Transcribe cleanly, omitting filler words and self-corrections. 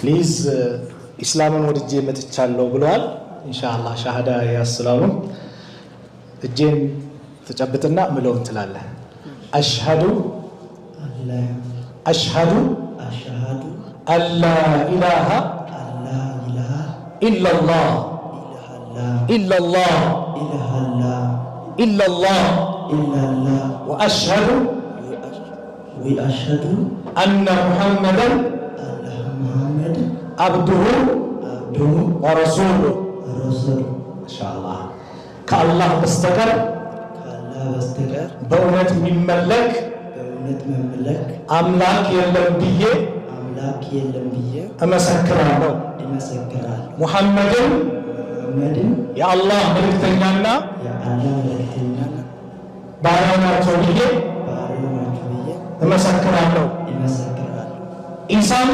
Please፣ ኢስላምን ወድጄ መጥቻለሁ ብለዋል። ኢንሻአላህ ሻሃዳ ያስላሉ። እጄን ትጨብጥና ምለውን ትላለህ። أشهد أشهد أشهد أن لا إله أن لا إله إلا الله إلا الله إلا الله إلا الله إلا الله إلا الله وأشهد وأشهد أن محمدا أن محمد عبده عبده ورسوله። رسوله። ማሻአላህ። ከአላህ በስተቀር ከአላህ በስተቀር በእውነት የሚመለክ በእውነት መመለክ አምላክ የለም ብዬ አምላክ የለም ብዬ እመሰክራለሁ። እመሰክራለሁ። ሙሐመድን ሙሐመድን የአላህ መልእክተኛና የአላህ መልእክተኛ ባሪያው ናቸው ብዬ ባሪያው ናቸው ብዬ እመሰክራለሁ። እመሰክራለሁ። ኢሳም